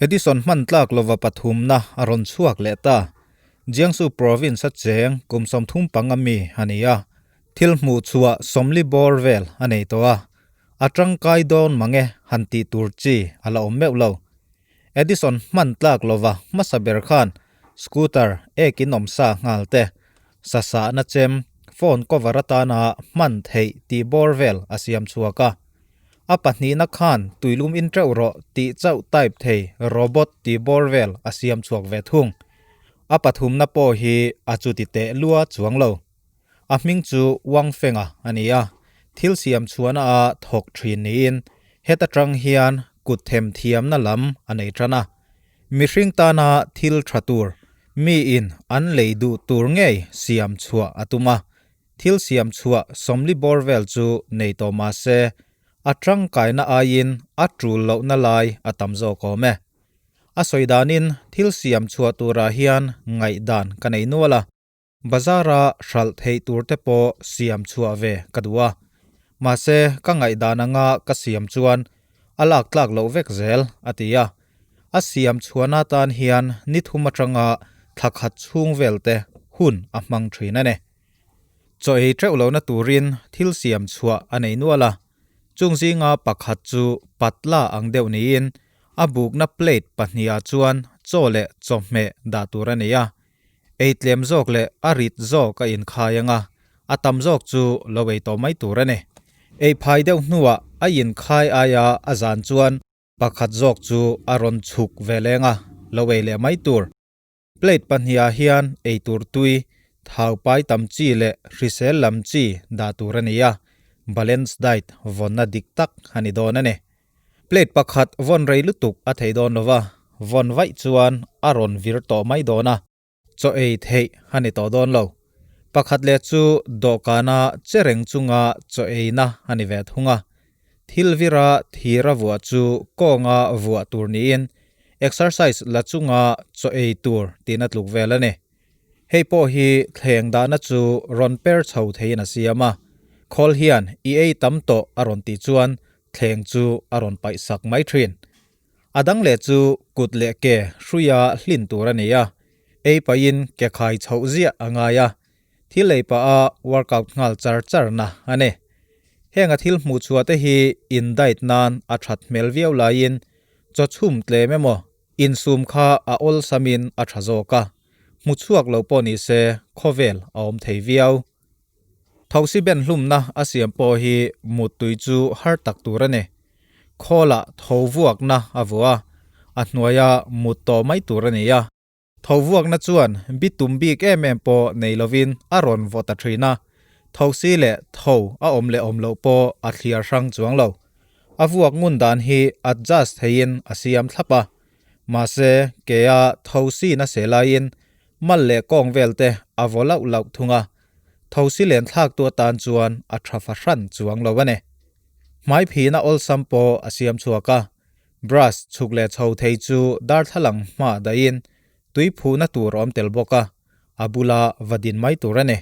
Edison hman tlak lova pathumna a rawn chhuak leh ta. Jiangsu province a cheng kum 35 mi a ni a, thil hmuh chhuah 40 bawr vel a nei tawh a, a tangkai dawn mange han tih tur chi a la awm meuh lo. Edison hman tlak lova hmasa ber khan scooter ekin awm sa nghal te, sasahna chem, phone cover atana hman theih tih bawr vel a siam chhuak a. A pahnihna khan tuilum in teuh rawh tih chauh type thei robot tih bawr vel a siam chhuak ve thung. A pathumna pawh hi a chuti teh lua chuang lo. A hming chu Wang Fenga a ni a, thil siam chhuahna a thawk thin niin heta tang hian kut them thiamna lam a nei tan a. Mihring tana thil tha tur, miin an lei duh tur ngei siam chhuah a tum a. Thil siam chhuah 40 bawr vel chu nei tawh mah se, a tangkaina aiin a tul lohna lai a tam zawk awm e. A sawi danin thil siam chhuah turah hian ngaihdan ka nei nual a. Bazara hralh theih tur te pawh siam chhuah ve ka duh a. Mahse, ka ngaihdan anga ka siam chuan a lak tlak loh vek zel, a ti a. A siam chhuahna tan hian ni thum atanga thla khat chhung vel te hun a hmang thin a ni. Chaw ei teuh lohna turin thil siam chhuah a nei nual a, chung zinga pakhat chu patla ang deuh niin a bukna plate pahniha chuan chaw leh chawhmeh dah tur a nei a. Ei tlem zawk leh a rit zawk a inkhai anga, a tam zawk chu lo ei tawh mai tur a ni. Ei phai deuh hnuah a inkhai aia a zan chuan pakhat zawk chu a rawn chhuk ve leng a, lo ei leh mai tur. Plate pahniha hian ei tur tui, thau pai tam chi leh hrisel lam chi dah tur a ni a, balance diet vawnna dik tak a ni dawn a ni. Plate pakhat vawn rei lutuk a thei dawn lova, vawn vaih chuan a rawn vir tawh mai dawn a, chaw ei theih a ni tawh dawn lo. Pakhat leh chu dawhkana che reng chunga chaw eina a ni ve thung a. Thil vira thira vuah chu kawnga vuah tur niin exercise la chunga chaw ei tur tihna tluk vel a ni. Hei pawh hi thleng dahna chu rawn per chho theiin a siam a, khawl hian i ei tam tawh a rawn tih chuan thleng chu a rawn paih sak mai thin. A dang leh chu kut leh ke hruia hlin tur a ni a, ei pahin ke khai chhoh ziah a ngai a, thil ei pah a workout nghal char char na a ni. Heng a thil hmuh chhuah te hi in diet nan a that hmel viau laiin chaw chhum tlem emaw insum kha a awlsamin a tha zawk a, hmu chhuak lo pawh ni se khawvel a awm thei viau. Thosi ben hlumna a siam pawh hi muttui chu har tak tur a ni. Khawlah tho vuakna a vuah a, a hnuaia mut tawh mai tur a ni a. Tho vuakna chuan bitum bik em em pawh nei lovin a rawn vaw ta thin a, thosi leh tho a awm leh awm loh pawh a thliar hrang chuang lo. A vuak ngun dan hi adjust theiin a siam thlap a, mahse kea thosi na se laiin mal leh kawng vel te a vaw lauh lauh thung a, thosi len thlaktu atan chuan a tha fahran chuang lo a ni. Hmai phina awlsam pawh a siam chhuak a, Brush chhuk leh chho thei chu darthlalang hma dahin tui phuhna tur a awm tel bawk a, a bula va din mai tur a ni.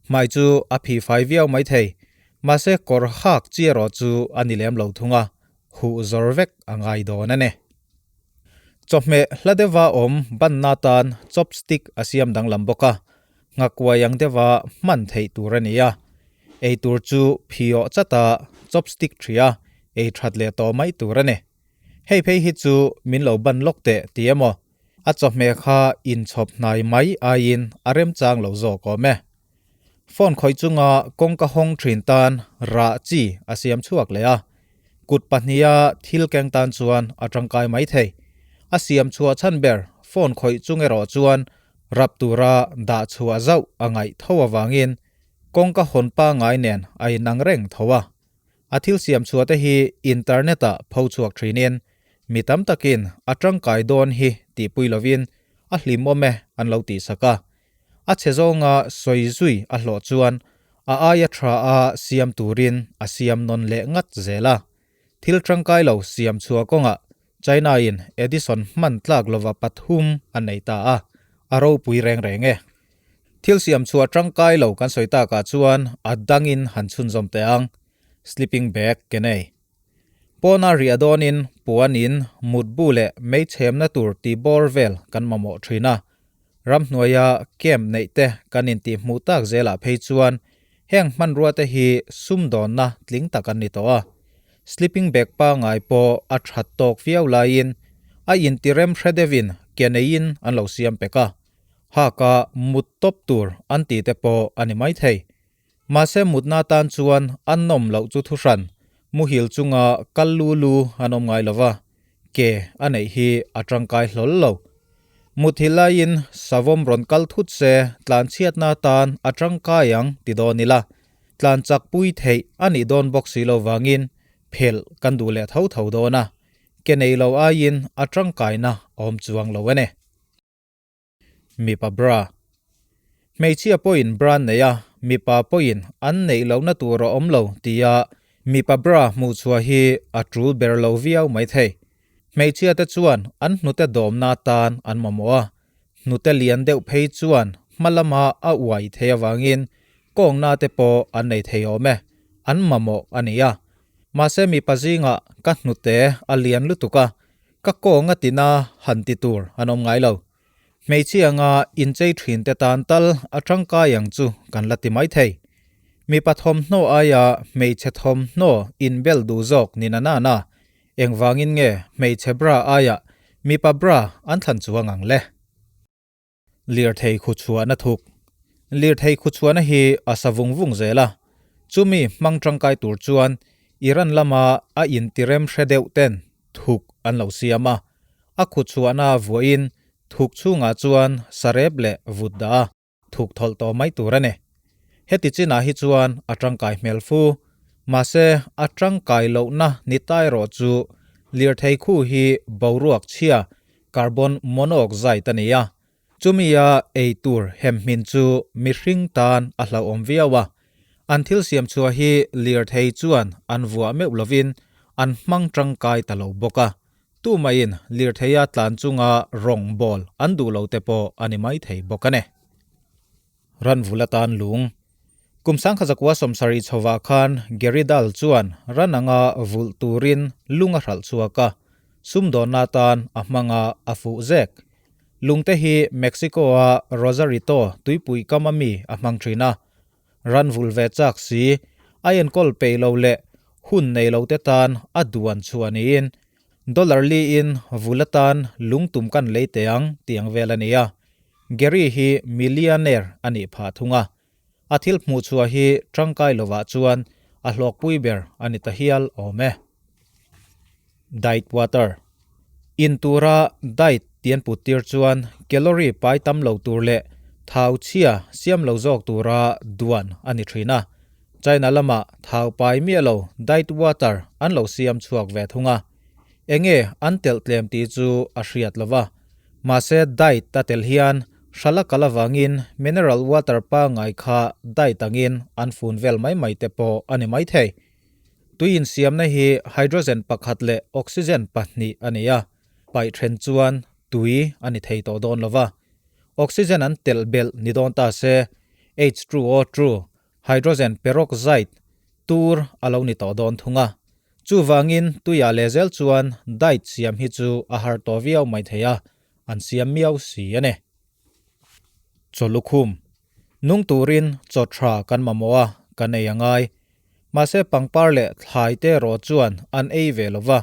Hmai chu a phih fai viau mai thei, mahse kawr hak chi erawh chu a ni lem lo thung a, huh zawr vek a ngai dawn a ni. Chawhmeh hla deuha awm banna tan chopstick a siam danglam bawk a, nghakuai ang deuha hman theih tur a ni a. Ei tur chu phiawh chata chopstick thria ei that leh tawh mai tur a ni. Hei phei hi chu min lo ban lawk teh ti emaw, a chawhmeh kha inchhawp hnai mai aiin a remchang lo zawk awm e. Phone khawih chunga kawngka hawng thin tan rah chi a siam chhuak leh a, kut pahniha thil keng tan chuan a tangkai mai thei. A siam chhuah chhan ber phone khawih chung erawh chuan rap tura dah chhuah zauh a ngaih tho avangin kawngka hawn pangngai nen a inang reng tho a. A thil siam chhuah te hi internet ah pho chhuak thinin mi tam takin a tangkai dawn hi tihpui lovin a hlimawm e an lo tihsak a. A chhe zawnga sawi zui a hlawh chuan a aia tha a siam turin a siam nawn leh ngat zel a. Thil tangkai lo siam chhuah kawngah China in Edison hman tlak lova pathum a nei ta a, a ropui reng reng e. Thil siam chhuah tangkai lo kan sawi takah chuan a dangin han chhunzawm teh ang. Sleeping bag ke nei. Pawna riah dawnin puanin mutbu leh meichhemna tur tih bawr vel kan mamawh thin a. Ramhnuaia camp neih te kan intih hmuh tak zelah phei chuan heng hmanrua te hi sumdawnna tling tak an ni tawh a. Sleeping bag pangai pawh a that tawk viau laiin a intirem hre deuhin ke neiin an lo siam pek a. Haka mut tawp tur an tih te pawh a ni maithei. Mahse mutna tan chuan an nawm loh chu thuhran, muhil chunga kal lu lu an awm ngai lova, ke a neih hi a tangkai hlawl lo. Muthilh laiin savawm rawn kal thut se tlanchhiatna tan a tangkai ang ti dawn ila, tlan chak pui theih a nih dawn bawk si lo vangin phelh kan duh leh tho tho dawn a, ke nei lo aiin a tangkaina a awm chuang lo a ni. Mipa bra. Hmeichhia pawhin bra an nei a, mipa pawhin an neih lohna tur a awm lo tia mipa bra hmuhchhuah hi a tul ber lo viau mai thei. Hmeichhia te chuan an hnute dawmna atan an mamawh a, hnute lian deuh phei chuan hma lama a uai thei avangin kawngna te pawh an nei thei awm e, an mamawh a ni a. Mahse mipa zingah ka hnute a lian lutuk a, Ka kawng a tina han ti tur an awm ngai lo. Hmeichhia anga inchei thin te tan tal a tangkai ang chu kan la ti mai thei. Mipa thawmhnaw aia hmeichhe thawmhnaw inbel duh zawk ni na nana, engvangin nge hmeichhe bra aia mipa bra an thlan chuang ang le? Lirthei khuchhuahna thuk. Lirthei khuchhuahna hi a sa vung vung zel a, chumi hmang tangkai tur chuan Iran lama a intirem hre deuh ten thuk an lo siam a, a khuchhuahna vuahin thuk chhungah chuan sarep leh vut dah a, thuk thawlh tawh mai tur a ni. Heti chinah hi chuan a tangkai hmel fu, mahse a tangkai lohna ni ta erawh chu lirthei khu hi boruak chhia Carbon monoxide a ni a, chumia ei tur hemhmin chu mihring tan a hlauhawm viau a. An thil siam chhuah hi lirthei chuan an vuah meuh lovin an hmang tangkai ta lo bawk a, tumahin lirtheia tlan chunga rawng bawl an duh lo te pawh a ni maithei bawk a ni. Ranvul atan lung. Kum 1970 chhovah khan Gary Dahl chuan ran anga vulh turin lung a hralh chhuak a, sumdawnna atan a hmang a, a fuh zek. Lungte hi Mexico-a Rosarito tuipui kam ami a hmang thin a. Ran vulh ve chak si, a enkawl peih lo leh hun nei lo te tan a duan chhuah niin dollar liin vul atan lung tum kan lei teh ang tih ang vel a ni a. Gary hi millionaire a nih phah thung a, a thil hmuh chhuah hi tangkai lovah chuan a hlawkpui ber a ni ta hial awm e. Diet water. In tura diet tian put tir chuan calorie pai tam lo tur leh thau chhia siam lo zawk tura duan a ni thin a. China lama thau pai miah lo diet water an lo siam chhuak ve thung a. Enge an telh tlem tih chu a hriat lo va. Mahse diet a tel hian hrala kal avangin mineral water pangngai kha diet angin an fun vel mai mai te pawh a ni maithei. Tui insiamna hi hydrogen pakhat leh oxygen pahnih a ni a, paih then chuan tui a ni thei tawh dawn lo va. Oxygen an telh belh ni dawn ta se, H2O2, hydrogen peroxide, tur a lo ni tawh dawn thung a. Chuvangin tuiah lehzel chuan diet siam hi chu a har tawh viau mai thei a, an siam miau si a ni. Chaw lukhum. Nung turin chaw tha kan mamawh a, kan ei a ngai. Mahse pangpar leh thlai te erawh chuan an ei ve lo va,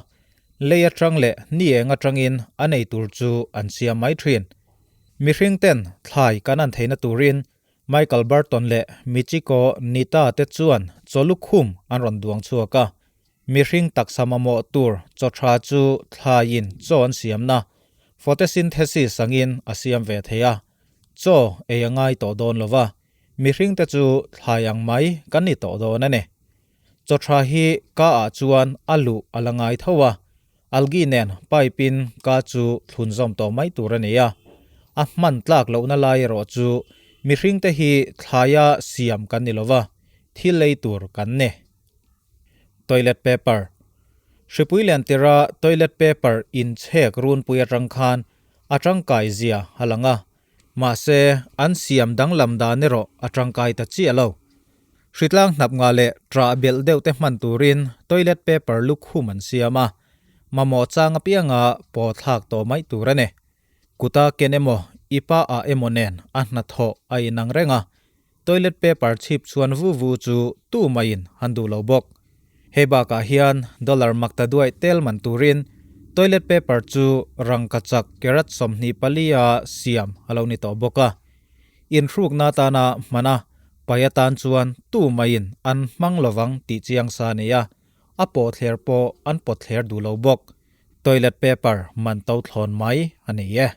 lei atang leh ni eng atangin an ei tur chu an siam mai thin. Mihring ten thlai kan an theihna turin Michael Burton leh Michiko Nita te chuan chaw lukhum an rawn duang chhuak a, mihring taksa mamawh tur chaw tha chu thlaiin chaw an siamna photosynthesis angin a siam ve thei a, chaw ei a ngai tawh dawn lo va, mihring te chu thlai ang mai kan ni tawh dawn a ni. Chaw tha hi ka ah chuan a luh a la ngai tho a, Algae nen pipe in ka chu thlun zawm tawh mai tur a ni a, a hman tlak lohna lai erawh chu mihring te hi thlaia siam kan ni lova, thil ei tur kan ni. Toilet paper. Hripui lian tira toilet paper inchhek runpui atang khan a tangkai zia a lang a, mahse an siam danglam dan erawh a tangkai ta chiah lo. Hritlang hnap nga leh ṭah belh deuh te hman turin toilet paper lukhum an siam a, mamawh chang apianga paw thlak tawh mai tur a ni. Kuta ken emaw, i pa ah emaw nen a hnathawh a inang reng a, toilet paper chhip chhuan vu vu chu tu maiin han duh lo bawk. Hei bakah hian dollar makta duaih tel man turin toilet paper chu rangkachak carat 24 a siam a lo ni tawh bawk a. Inhrukna atana hman a, pai atan chuan tu maiin an hmang lovang tih chiang sa a nei a, a pawhthler pawh an pawtthler duh lo bawk. Toilet paper man to thlawn mai a ni e.